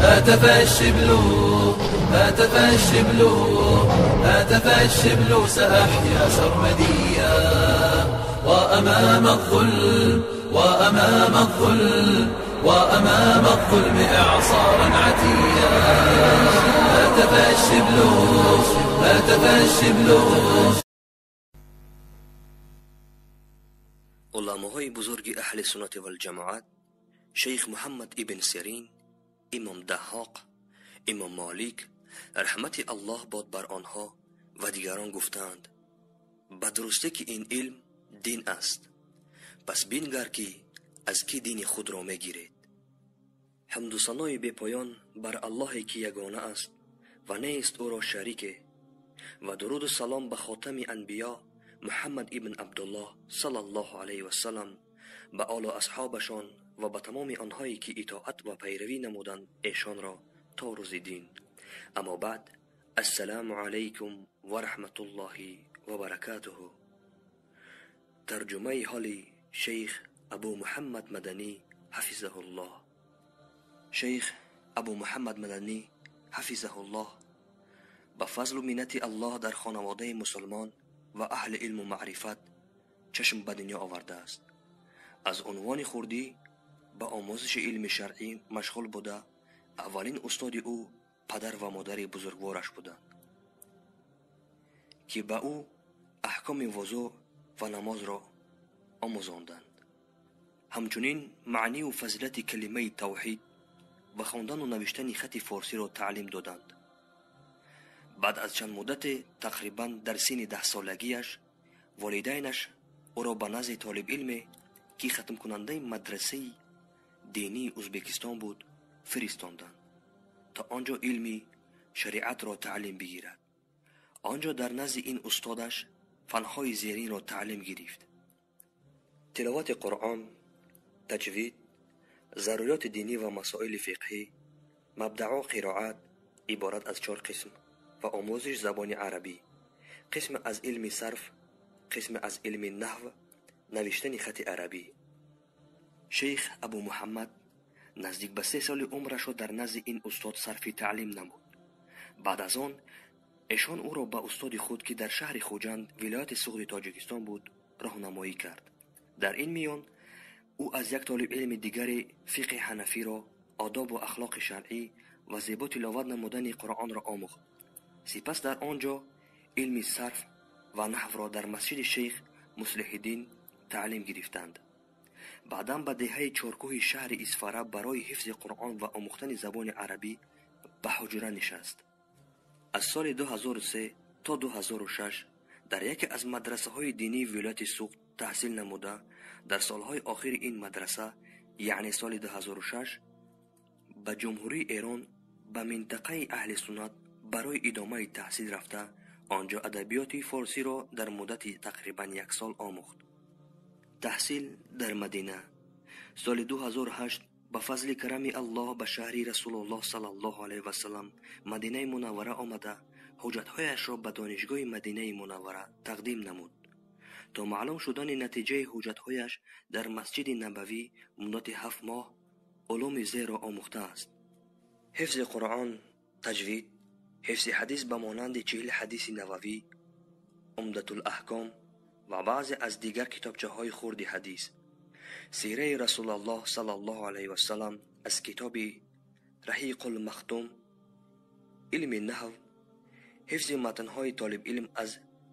هتف الشبل، هتف الشبل، هتف الشبل، سأحيا سرمديا. وأمام الظلم، وأمام الظلم، وأمام الظلم إعصارا عتيا. هتف الشبل، هتف الشبل. Уламоҳои бузурги аҳли суннати валҷамоат шейх Муҳаммад ибн Сирин, имом Даҳҳоқ, имом Молик, раҳмати Аллоҳ бод бар онҳо ва дигарон гуфтаанд: ба дурустӣ ки ин илм дин аст, пас бингар ки аз кӣ дини худро мегиред. Ҳамду санои бепоён бар Аллоҳе ки ягона аст ва нест ӯро шарике, ва дуруду салом ба хотами анбиё Муҳаммад ибн Абдуллоҳ саллаллоҳу алайҳи вассалам, ба олу асҳобашон ва ба тамоми онҳое ки итоат ва пайравӣ намуданд эшонро то рӯзи дин. Аммо баъд, ассалому алайкум ва раҳматуллоҳи ва баракатуҳу. Тарҷумаи ҳоли шейх Абу Муҳаммад Маданӣ ҳафизаҳуллоҳ. Шейх Абу Муҳаммад Маданӣ ҳафизаҳуллоҳ ба фазлу миннати Аллоҳ дар хонаводаи мусулмон ва аҳли илму маърифат чашм ба дунё овардааст. Аз унвони хурдӣ ба омӯзиши илми шаръӣ машғул буда, аввалин устоди ӯ падар ва модари бузургвораш буданд, ки ба ӯ аҳкоми вузӯ ва намозро омӯзонданд. Ҳамчунин маънию фазилати калимаи тавҳид ва хондану навиштани хати форсиро таълим доданд. Баъд аз чанд муддате, тақрибан дар синни 10-солагиаш, волидайнаш ӯро ба назди толибилме, ки хатмкунандаи мадрасаи динии Ӯзбекистон буд, фиристонданд, то он ҷо илми шариатро таълим бигирад. Он ҷо дар назди ин устодаш фанҳои зеринро таълим гирифт: тиловати Қуръон, таҷвид, заруриёти динӣ ва масоили фиқҳӣ, мабдаъу қироат иборат аз 4 қисм ва омӯзиши забони арабӣ, қисме аз илми сарф, қисме аз илми наҳв, навиштани хати арабӣ. Шейх Абу Муҳаммад наздик ба 3 соли умрашро дар назди ин устод сарфи таълим намуд. Баъд аз он эшон ӯро ба устоди худ, ки дар шаҳри Хуҷанд, вилояти Суғди Тоҷикистон буд, роҳнамоӣ кард. Дар ин миён ӯ аз як толибилми дигаре фиқҳи ҳанафиро, одобу ахлоқи шаръӣ ва зебо тиловат намудани Қуръонро омӯхт. Сипас дар он ҷо илми сарф ва наҳвро дар масҷиди шейх Муслиҳиддин таълим гирифтанд. Баъдан ба деҳаи Чоркӯҳи шаҳри Исфара барои ҳифзи Қуръон ва омӯхтани забони арабӣ ба ҳуҷра нишаст. Аз соли 2003 то 2006 дар яке аз мадрасаҳои динии вилояти Суғд таҳсил намуда, дар солҳои охири ин мадраса, яъне соли 2006, ба Ҷумҳурии Эрон ба минтақаи аҳли суннат барои идомаи таҳсил рафта, он ҷо адабиёти форсиро дар муддати тақрибан 1 сол омӯхт. Таҳсил дар Мадина. Соли 2008 ба фазли карами Аллоҳ ба шаҳри Расулуллоҳ саллаллоҳу алайҳи вассалам Мадинаи Мунаввара омада, ҳуҷҷатҳояшро ба донишгоҳи Мадинаи Мунаввара тақдим намуд. То маълум шудани натиҷаи ҳуҷҷатҳояш дар масҷиди Набавӣ муддати 7 моҳ улуми зерро омӯхтааст: ҳифзи Қуръон, таҷвид, ҳифзи ҳадис ба монанди 40 ҳадиси Нававӣ, Умдатулаҳком ва баъзе аз дигар китобчаҳои хурди ҳадис, сираи Расулуллоҳ саллаллоҳу алайҳи вассалам аз китоби Раҳиқулмахтум, илми наҳв, ҳифзи матнҳои толибилм аз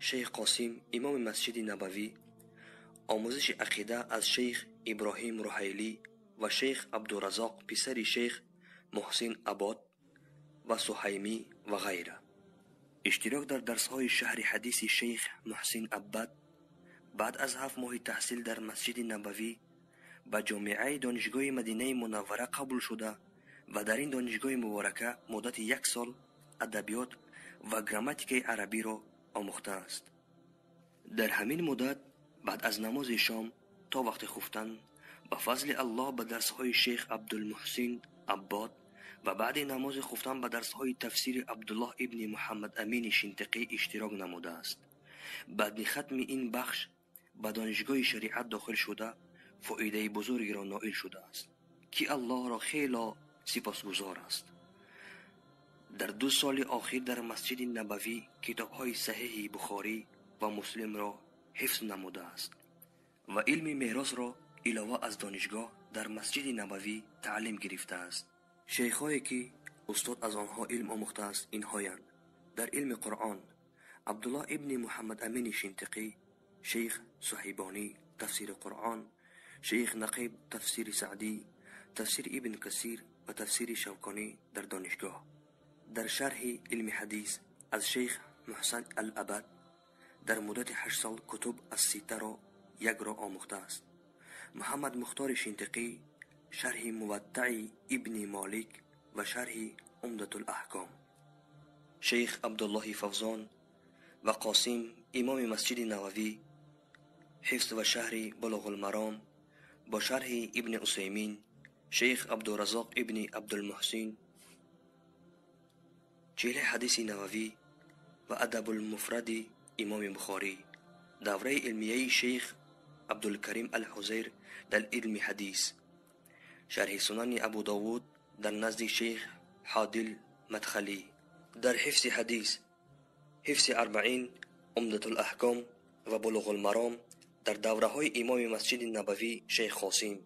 шейх Қосим, имоми масҷиди Набавӣ, омӯзиши ақида аз шейх Иброҳим Руҳайлӣ ва шейх Абдуразоқ, писари шейх Муҳсин Абод ва Суҳаймӣ ва ғайра. Иштирок дар дарсҳои шаҳри ҳадиси шейх Муҳсин Аббад. Баъд аз 7 моҳи таҳсил дар масҷиди Набавӣ ба ҷомеаи донишгоҳи Мадинаи Мунаввара қабул шуда ва дар ин донишгоҳи муборака муддати 1 сол адабиёт ва грамматикаи арабиро омӯхтааст. Дар ҳамин муддат баъд аз намози шом то вақти хуфтан ба фазли Аллоҳ ба дарсҳои шейх Абдулмуҳсин Аббод ва баъди намози хуфтан ба дарсҳои тафсири Абдуллоҳ ибни Муҳаммад Амини Шинтиқӣ иштирок намудааст. Баъди хатми ин бахш ба донишгоҳи шариат дохил шуда, фоидаи бузургеро ноил шудааст, ки Аллоҳро хело сипосгузор аст. Дар 2 соли охир дар Масҷиди Набавӣ китобҳои Саҳеҳи Бухорӣ ва Муслимро ҳифз намудааст ва илми меросро илова аз донишгоҳ дар Масҷиди Набавӣ таълим гирифтааст. Шейхҳое ки устод аз онҳо илм омӯхтааст инҳоянд: дар илми Қуръон Абдуллоҳ ибни Муҳаммад Амини Шинтиқӣ, шейх Суҳайбонӣ тафсири Қуръон, шейх Нақиб тафсири Саъдӣ, тафсири Ибн Касир ва тафсири Шавконӣ дар донишгоҳ. Дар шарҳи илми ҳадис аз шейх Муҳсан Ал-Абад дар муддати 8 сол кутуб ас-ситтаро якро омӯхтааст. Муҳаммад Мухтори Шинтиқӣ шарҳи Муваттаи Ибни Молик ва шарҳи Умдатул-Аҳком. Шейх Абдуллоҳи Фавзон ва Қосим имоми Масҷиди Нававӣ ҳифз ва шарҳи Булуғул-Маром бо шарҳи Ибни Усаймин, шейх Абдуразоқ ибни Абдулмуҳсин 40 ҳадиси Нававӣ ва Адабулмуфради имоми Бухорӣ. Давраи илмияи шейх Абдулкарим Ал-Ҳузайр дар илми ҳадис. Шарҳи Сунани Абу Довуд дар назди шейх Ҳодил Мадхалӣ. Дар ҳифзи ҳадис, ҳифзи Арбаин, Умдатул-Аҳком ва Булуғул-Маром дар давраҳои имоми Масҷиди Набавӣ шейх Қосим.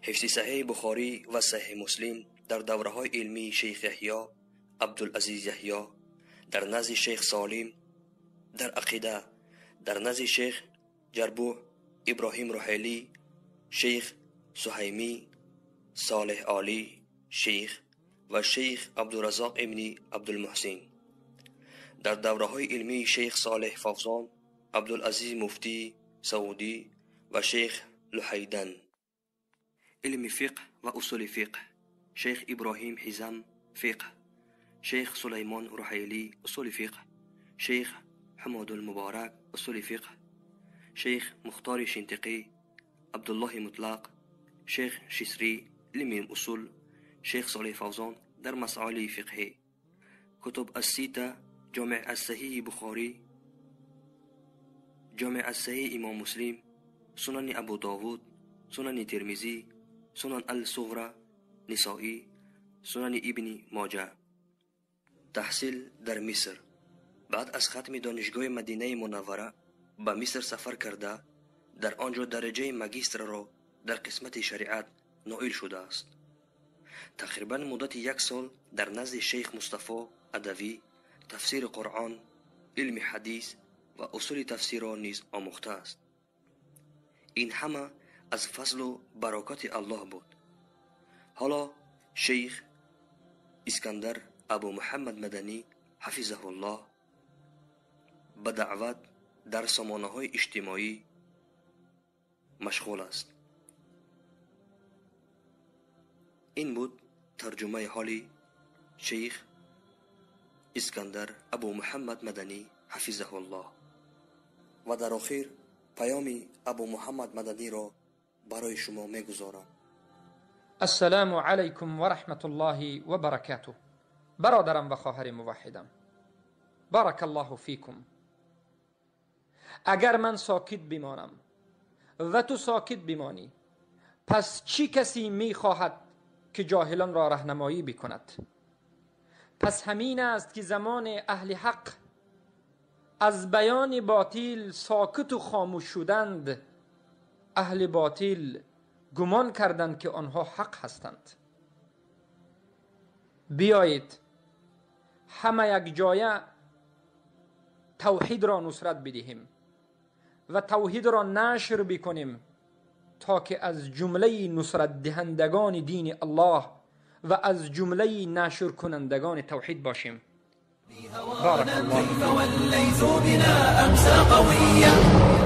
Ҳифзи Саҳеҳи Бухорӣ ва Саҳеҳи Муслим дар давраҳои илмии шейх Яҳё Абдулазиз Яҳё, дар назди шейх Солим. Дар ақида дар назди шейх Ҷарбӯ Иброҳим Руҳайлӣ, шейх Суҳаймӣ, Солеҳ Олӣ шейх ва шейх Абдуразоқ ибни Абдулмуҳсин. Дар давраҳои илмии шейх Солеҳ Фавзон, Абдулазиз Муфтӣ Саудӣ ва шейх Луҳайдан. Илми фиқҳ ва усули фиқҳ шейх Иброҳим Ҳизам фиқҳ, шейх Сулаймон Руҳайлӣ усули фиқҳ, шейх Ҳумодулмуборак усули фиқҳ, шейх Мухтори Шинтиқӣ, Абдуллоҳи Мутлақ, шейх Шисрӣ илми усул, шейх Солеҳ Фавзон дар масоили фиқҳӣ. Кутуб ас-сита, Ҷомеъ ас-Саҳиҳи Бухорӣ, Ҷомеъ ас-Саҳиҳи Имом Муслим, Сунани Абу Довуд, Сунани Термизӣ, Сунан ал-Суғра, Нисоӣ, Сунани Ибни Моҷа. Таҳсил дар Миср. Баъд аз хатми донишгоҳи Мадинаи Мунаввара ба Миср сафар карда, дар он ҷо дараҷаи магистрро дар қисмати шариат ноил шудааст. Тақрибан муддати 1 сол дар назди шейх Мустафо Адавӣ тафсири Қуръон, илми ҳадис ва усули тафсирро низ омӯхтааст. Ин ҳама аз фазлу барокати Аллоҳ буд. Ҳоло шейх Искандар Абу Муҳаммад Маданӣ ҳафизаҳуллоҳ ба даъват дар сомонаҳои иҷтимоӣ машғул аст. Ин буд тарҷумаи ҳоли шейх Искандар Абу Муҳаммад Маданӣ ҳафизаҳуллоҳ. Ва дар охир паёми Абу Муҳаммад Маданиро барои шумо мегузорам. Ассалому алайкум ва раҳматуллоҳи ва баракатуҳ. Бародарам ва хоҳари муваҳҳидам, баракаллоҳу фикум. Агар ман сокит бимонам ва ту сокит бимонӣ, пас чӣ касе мехоҳад ки ҷоҳилонро раҳнамоӣ бикунад? Пас ҳамин аст ки замони аҳли ҳақ аз баёни ботил сокиту хомӯш шуданд, аҳли ботил гумон карданд ки онҳо ҳақ ҳастанд. Биёед ҳама якҷоя тавҳидро нусрат бидиҳем ва тавҳидро нашр бикунем, то ки аз ҷумлаи нусратдиҳандагони дини Аллоҳ ва аз ҷумлаи нашркунандагони тавҳид бошем. كيف وليت بنا أمسى قويا.